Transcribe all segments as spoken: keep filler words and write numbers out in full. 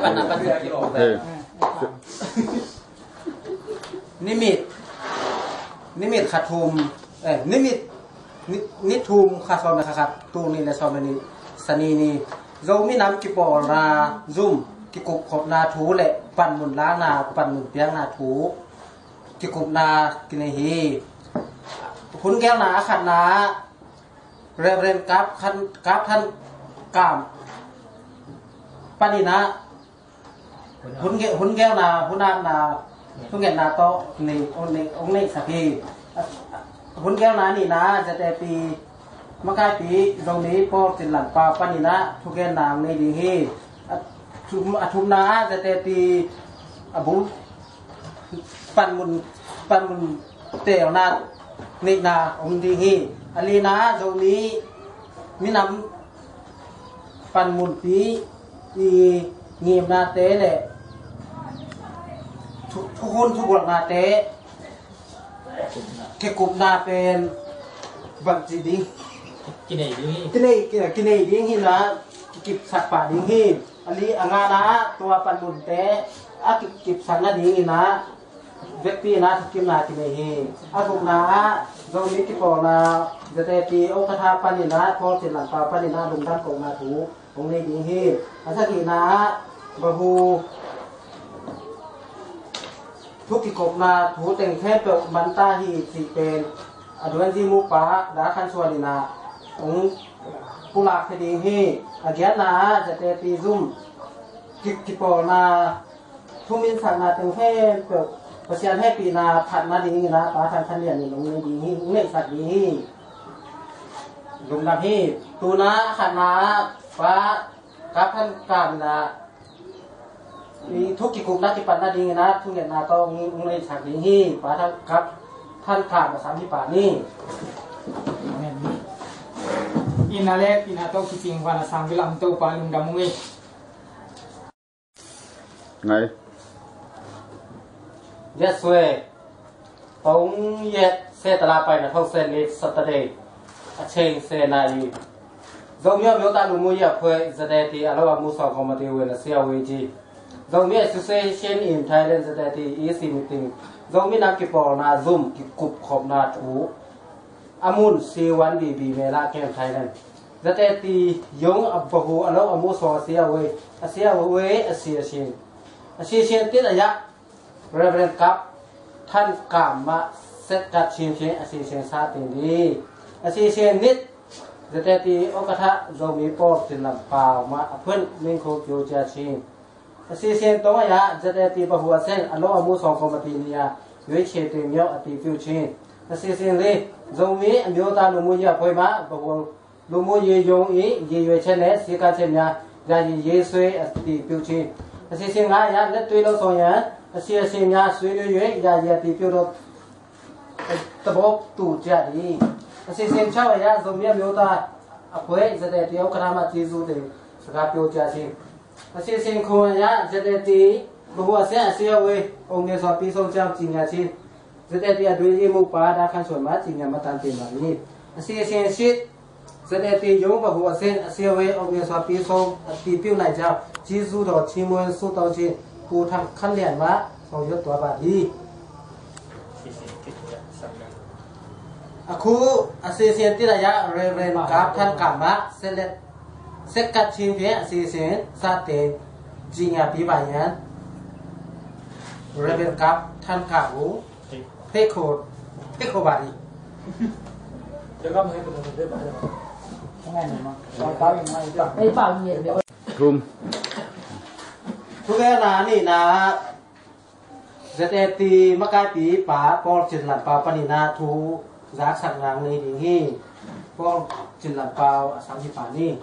Panna pan. Hey. Nimit, nimit kha thum, eh, nimit, ni, ni thum kha sawm le kha khat, tul nih le sawm le nih, Sani ni, Zomi nam kipawlna zum, kikupkhopna thu le panmun lakna, panmun piakna thu, kikupna kinei hi. Hun gelna a khatna, Reverend Kap Khan, Kap Than Kam panin ah, hun ge-, hun gelna, hun akna, thungetna tawh nei, ong nei, ong neihsak hi. Hun gelna nihna, ZAP makaipi Zomi Pawl Cin Lam Pau panin ah thugenna ong nei ding hi. A thum-, a thumna ah ZAP a bul panmun, panmun teelna neihna om ding hi. A lina ah Zomi minam panmunpi i ngimnate le thu-, thukhun thubualnate kikupna pen bangci ding, kinei ding hi. Kinei, kinei, kinei ding hi na, kikipsak pah ding hi. A li a ngana ah tua panmunte a kikipsak nading hi na, vekpi na thukimna kinei hi. A gukna ah Zomi kipawlna ZAP Okatha panin ah Pawl Cin Lam Pau panin ah lungdam kohna thu ong nei ding hi. A sagihna ah Bahu thu kikopna thu teng khempeuh manta hi cih pen a duanzi mupa Da Khan Suan in ah ong pulak thei ding hi. A giatna ah ZAP zum ki-, kipawlna thuminsakna teng khempeuh Pasian hehpihna phatna dingin ah Pa Thang Khan Lian in ong nei ding hi, ong neihsak ding hi. Lungdam hi. Tuna a khatna ah Pa Kap Than Kam in ah i thu kikupna kipatna dingin ah thungetna tawh ong, ong neihsak ding hi. Pa Thang Kap Than Kam a sam hi pah ni. Ina le ina tawh kicing van a sang vilam Topa lungdam ung ei. Ngai. Yes, we. Pong yet se tala pai na thong sen ni Saturday. A cheng se na i. Zomi a miu ta lu mu ya pwe ZAP a lo a mu song committee we na sia we ji. Zomi Association in Thailand ZAP E C meeting. Zomi nam kipawlna zum kikupkhopna thu. A mun C one B B Mela Camp Thailand. ZAP yung a bahu a lo a mu song a sia we. A sia we a sia sin. A sia sin tin a ya. Reverend Kap Than Kam mah set kat chin chin a sisen sa ting di. A sisen nit ZAP Okatha Zomi Pawl Cin Lam Pau mah a phun ning khu kyo cia chin. A sisen tong a ya ZAP Bahu a sen a lo a mu song committee ni a yui che ting myo a ti piu chin. A sisen li Zomi a myo ta lu mu ya poi mah Bahu lu mu ye yong i ye yue chen le si ka chen ya ya ye ye sui a ti piu chi. A si si nga ya le tui lo song ya a si a si ya sui lu yue ya ye a ti piu lo. Ta bok tu chia di. A si si chao ya Zomi a myo ta a pue ZAP Okatha ma chi zu te sa ka piu chia chi. A si si khu ya ZAP Bahu a se a si a we ong ne so pi song chao chi ya chi. ZAP a dui i mu pa Da Khan Suan ma chi ya ma tan te ma ni. A si si sit ZAP yung Bahu a sen a sia we ong ne so pi song a ti piu nai chao. Chi zu do chi mu su tau chi Pu Thang Khan Lian ma song yot tua ba di. A khu a sisen ti la ya Reverend Kap Than Kam mah selet sekat ching pia a sisen sa te jing ya pi ba yan Reverend Kap Than Kam u pekho pekho ba di. Thum. Thu ve na ni na ZAP makaipi pa Pawl Cin Lam Pau panin a thu zaksak nang ni ding hi. Pawl Cin Lam Pau a sam hi pa ni.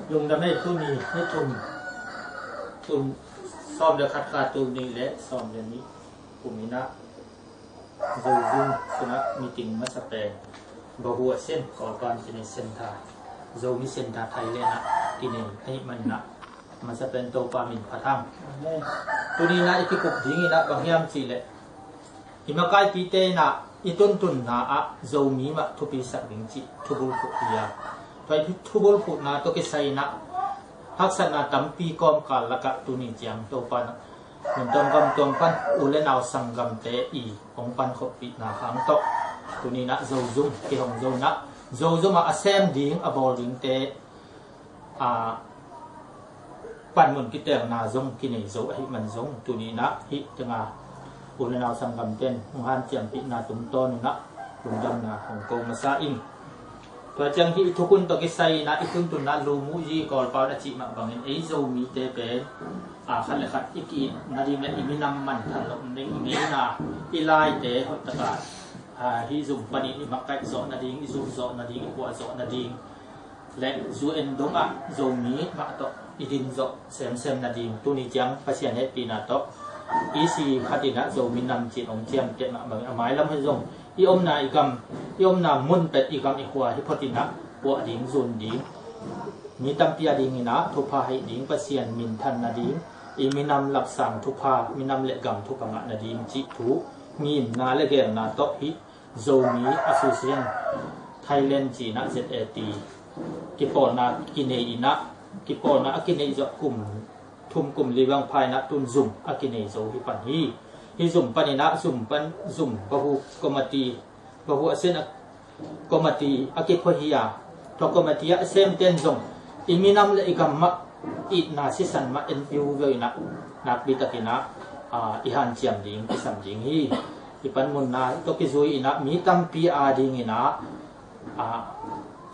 Lungdam hei tuni ni tum tum sawm le khat kha tuni le sawm le ni kum ina Zozung suna meeting masa pen Bahu a sen Kawlgam Chinese Center, Zomi Center Thailand a kinei ahi manna masa pen Topa min phat hang. Tuni na i kikup ding ina bang hiam cih leh i makaipite na i tuntunna ah Zomi mah thupi sak ding cih thubul phuh hi a. Tua i thubul phuhna tawh kisai ina Haksatna tampi kawmkal lakah tuni ciang Topa in nuntuam gamtuam pan u le nau sanggamte i hong pankhopihna hang tawh tuni in ah Zozum kihong zo in ah, Zozum ah a sem ding a bawl dingte a panmun kitelna zong kinei zo ahih man zong tuni in ah hih tengah u le nau sanggamte in hong hanciampihna tungtawn un ah lungdamna hong ko masa ing. Tua ciang hih i thukhun tawh kisai in ah i tuntunna lumuhzi Kawlpau in a cih mah bangin ei Zomite pen a khat le khat i ki-it nading le i minam manthan loh nading, i ngeina, i laite hoih taka a hih zum panin i makaih zawh nading, i zum zawh nading, i kuah zawh nading le zu en dongah Zomi mah tawh i din zawh semsem nading tuni ciang Pasian hehpihna tawh i si khat in ah Zomi Nam ci-in hong ciamteh mah bangin a mailam hi zong i omna i gam, i omna mun pet i gam i khua hi phot in ah puah ding, zun ding, mi tampi a ding in ah thupha hei ding, Pasian minthan nading, i minam lapsang thupha, minam le gam thupha ngah nading cih thu ngimna le gelna tawh hih Zomi Association Thailand ci-in ah Z A T kipawlna kinei in ah, kipawlna a kinei zawh kum thum kum li bang pha in ah tun zum a kinei zo hi pan hi. Hih zum pan in ah zum pan zum bahu committee, bahu a sen a committee a kiphuah hi a, tua committee a semten zong i minam le i gam mah itna sisan mah en piu veu in ah nakpi takin ah i hanciam ding kisam ding hi. I panmunna tawh kizui in ah mi tampi a ding in ah a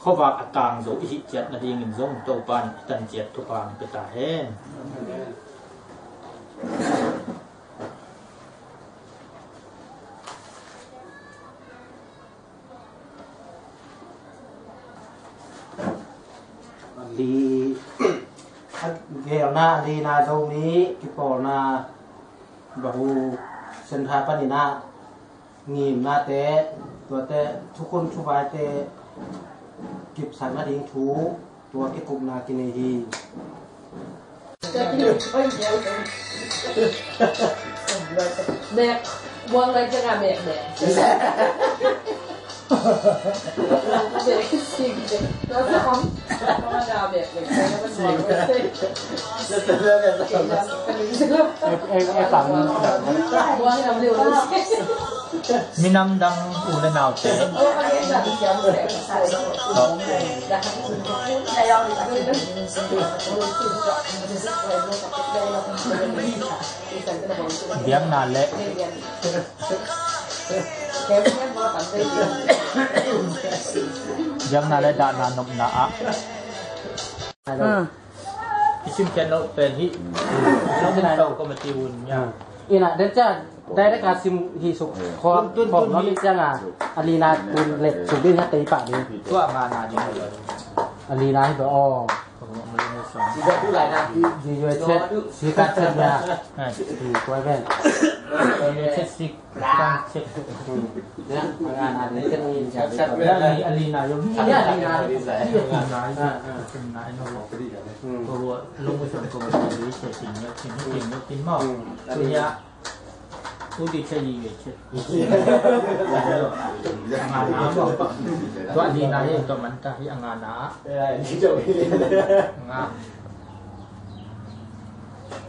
khuavak a tang zo i hih ciat nadingin zong Topa in i tan ciat thupha hong pia ta hen. Li, a gelna, a lina Zomi kipawlna bahu centre panin ah ngimnate, tuate thukhun thuvaite kipsak nading thu, tua kikupna kinei hi. Nek, buang lai jangan mek mek. Nek, sing, nek. Tua sa om. Tua sa om. Minam dang u le naute. Biakna le, biakna le dahna nopna ah. I simkhiat loh pen hih, lo min tau committee un nia. Ina, den ciang direct a sim hi suk khawm, khawm lo min ciang a, a lina tun let suk din ha tei pah ding. Tua a ngana ding. A lina hi ba, aw. Di yue chet, si ka chet nia. Hi, tua ven. Di yue chet si. Tua lina hi tua man ta hi a ngana. Nga.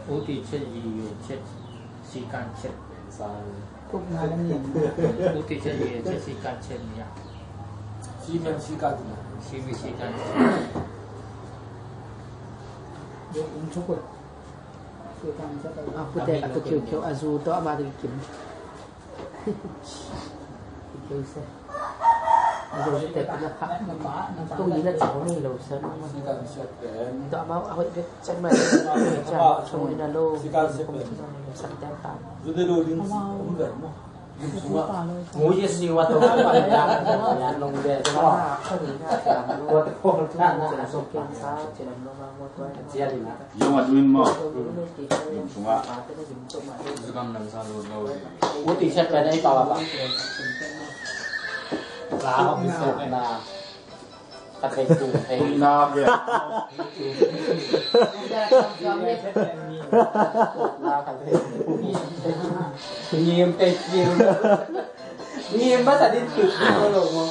U ti chet, yi yue chet, si kan chet. Sang. Tuk na la ni. U ti chet, yi yue chet, si kan chet ni a. Si kan, si kan. Si mi si kan chet. Yo, um, chukut. Si kan chet. A pute, a tu kiu kiu, a zu to, a ma tu kim. Kiu se. Zo si tek na pha. Tung yi na chau ni lo sa. Tua ma a hoih bek chan ma. Chau ni na lo. Sa tek ta. Mu ye si wa to. Ya nong de. Wa to na na so. Chia di na. Yung admin mo. Yung sunga. U ti chet pen ei pau a pau. La hong suk na. Ka thei tu thei. Na bia. Na ka thei tu. Ngim te ngim. Ngim ba sa din tu lo mo.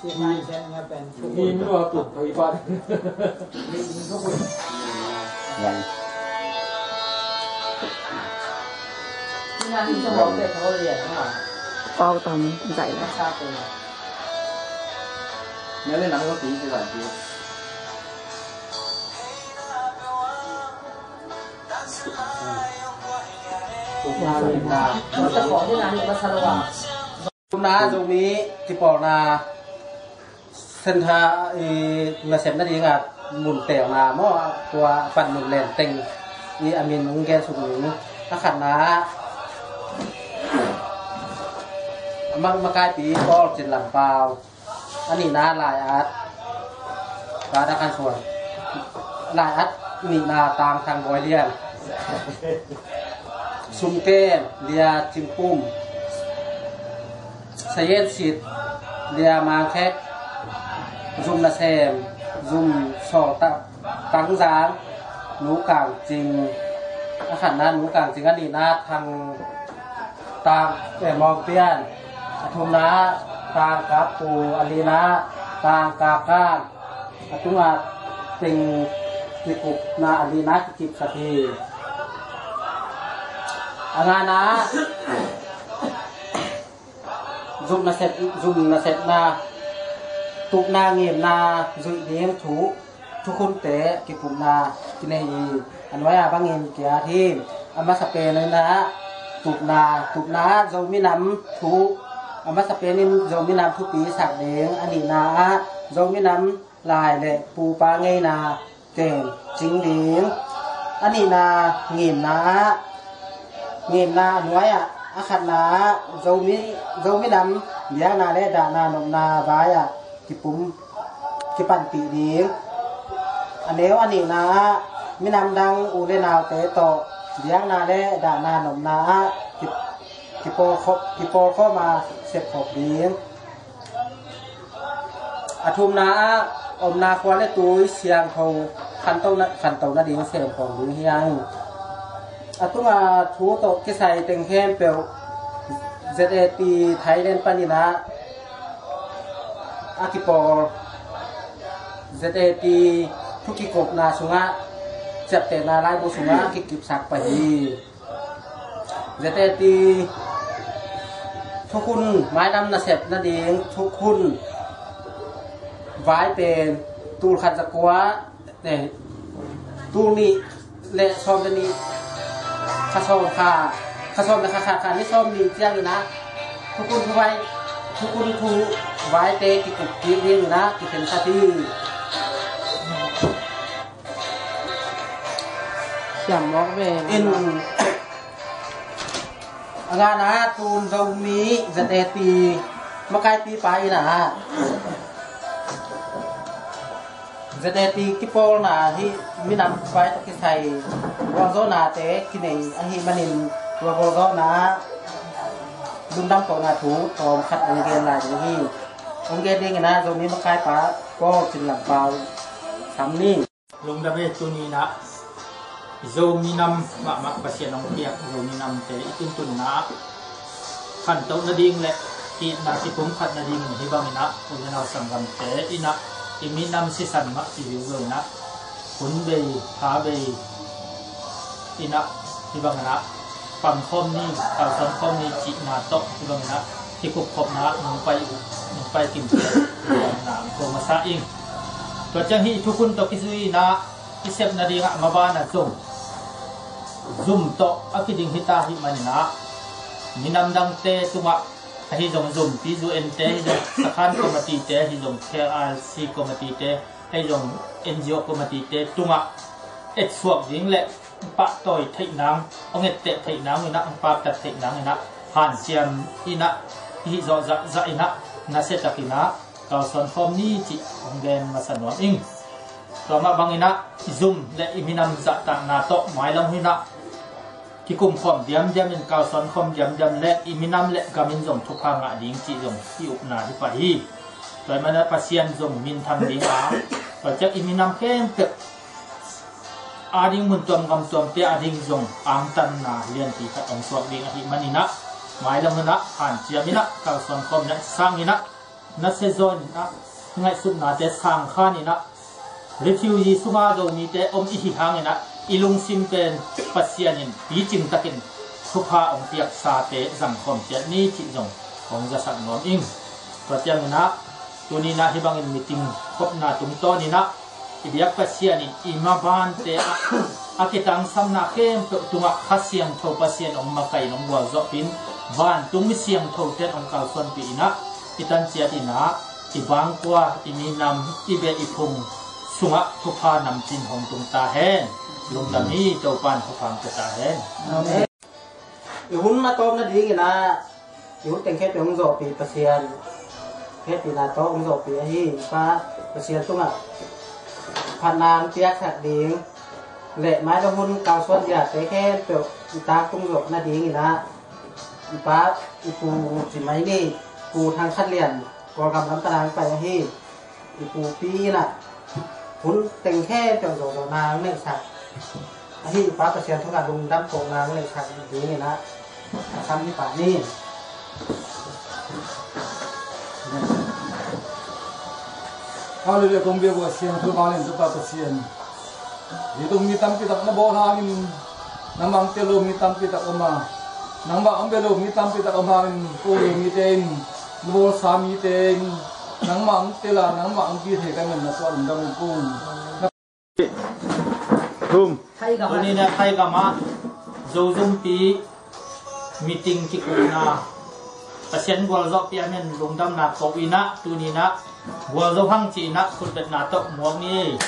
Inn lua put thoi pan. Pau tam zai la. Nang le nang lo ti ti zai ti. Kum na Zomi kipawlna Centre i nasepna dingah mun telna maw, tua pan mun len teng i a min hong gen suk ning. A khatna ah Mang Makaipi Paul Cin Lam Pau. A nihna Lai At, Father Khan Suan. Lai At nihna Tang Thang Bawi Lian. Sum Ken Lia Cing Pum. Sayen Sit Lia Mang Khek. Zum Nasem Zum Saw Ta, Tang Zang, Nu Kang Cing. A khatna Nu Kang Cing, a nihna Thang Tang, eh, Mawng Pian. A thumna Tang Kap Pu, a lina Tang Kap Kan. A tunga teng kikupna, a lina kikipsak hi. A ngana zum nasep, zum nasepna, tupna ngimna zuih ding thu, thukhunte kikupna kinei hi. A nuai-a bangin kiat hi. A masa pen in ah tupna, tupna ah Zomi Nam thu, a masa pen in Zomi Nam thupi sak ding. A nihna ah Zomi Nam lai le pupa ngeina ken cing ding. A nihna ngimna ah, ngimna a nuai-ah, a khatna ah Zomi, Zomi Nam biakna le dahna nopna vai-ah kipum, kipanpih ding. A neu a nihna ah minam dang u le naute tawh biakna le dahna nopna ah ki, kipawlkhop, kipawlkhawm a sepkhop ding. A thumna ah omna khua le tui siangtho khanto na, khanto nading semkhawm ding hi hang. A tunga thu tawh kisai teng khempeuh Z A T Thailand panin ah a kipawl Z A T thu kikupna sungah, ciaptehna laibu sungah kikipsak pah hi. Z A T thukhun, mailam nasep nading thukhun vai pen tul khat za kua, eh, tul nih le sawm le nih, kha sawm kha, kha sawm le kha khat, kha nih sawm nih ciangin ah thukhun thu vai, thukhun thu vaite kikup kik dingin ah kikhensat hi. Siam mawk ve. In a ngana Tum Zomi Z A T makaipipa in ah Z A T kipawlna hi, minam vai tawh kisai gualzawhnate kinei ahih manin, tua gualzawhna lungdam kohna thu tawm khat hong gen lai ding hi. Hong gen dingin ah Zomi makaipa Paul Cin Lam Pau sam ni. Lungdam e. Tuni in ah Zomi Nam mahmah Pasian hong piak Zomi Namte i tuntunna ah khantoh nading le itna kipumkhat nadingin hih bangin ah u le nau sanggamte in ah i minam sisan mah kiviu lo in ah hun bei, pha bei in ah hih bangin ah pamkhawm ni, kalsuankhawm ni cihna tawh hih bangin ah kikupkhopna ah nong pai uh, nong pai kim na ko masa ing. Tua ciang hih thukhun tawh kizui in ah i sep nadingah maban ah zong zum tawh a kiding hita ahih manin ah minam dangte tungah ahi zong zum, P U N te ahi zong, Sakhan Committee te ahi zong, K R C Committee te ahi zong, N G O Committee te tungah etsuak ding le pahtawi theih nang, hong etteh theih nang in ah, hong paktat theih nang in ah, hanciam in ah, hih zawh zahzah in ah, nasia tak in ah kalsuankhawm ni cih hong gen masa nuam ing. Tua mah bangin ah i zum le i minam zahtakna tawh mailam hun ah kikumkhawm diamdiam in, kalsuankhawm diamdiam le i minam le gam in zong thupha ngah ding cih zong i upna hi pah hi. Tua ahih manin ah Pasian zong minthang ding a, tua ciang i minam khempeuh ading mun tuam gam tuamte ading zong angtanna lianpi khat hong suak ding ahih manin ah mailam hun ah hanciam in ah kalsuankhawm in ah sang in ah nasia zaw in ah, ngaihsutnate sang khan in ah, refugee sunga Zomite om i hi hangin ah, i lungsim pen Pasian in picing takin thupha hong piaksate zangkhawm ciat ni cih zong hong zasak nuam ing. Tua ciangin ah, tuni in ah hih bangin meeting khopna tungtawn in ah, i biak Pasian in i mabante ah a kitangsamna khempeuh tungah Kha Siangtho Pasian hong makaih in hong gualzawhpih in, vantung mi siangthote in hong kalsuanpih in ah, i tan ciat in ah, i bangkua, i minam, i beh i phung sungah thupha namcin hong tung ta hen. Lungdam hi. Topa in thupha hong pia ta hen. Amen. I hun a tawpna dingin ah, i hun teng khempeuh hong zawhpih Pasian, hehpihna tawh hong zawhpih ahi i Pa Pasian tungah phatna hong piaksak ding le mailam hun kalsuan diate khempeuh i taktung zawh nadingin ah, i pa, i pu, ci mai ni, Pu Thang Khan Lian, Kawlgam lam pan a hong pai ahi. I pupi in ah hun teng khempeuh zawhzawhna hong neihsak ahi i Pa Pasian tungah lungdam kohna hong neihsak dingin ah a sam hi pah ni. Hallelujah, kong biak uh a siangtho vanglian Topa Pasian, hih tung mi tampi tak na bawl hangin, nangmah hong tel lo mi tampi tak om a, nangmah hong bia lo mi tampi tak om hangin, ko lo mite in, na bawlsa mite in, nangmah hong tel a, nangmah hong pi thei ka hih manin na suah lungdam ung. Kum. Tuni in ah Thaigam ah Zozumpi meeting kikupna Pasian gualzawhpih a min lungdamna ko in ah, tuni in ah gualzo hang ci in ah khutbetna tawh muak ni.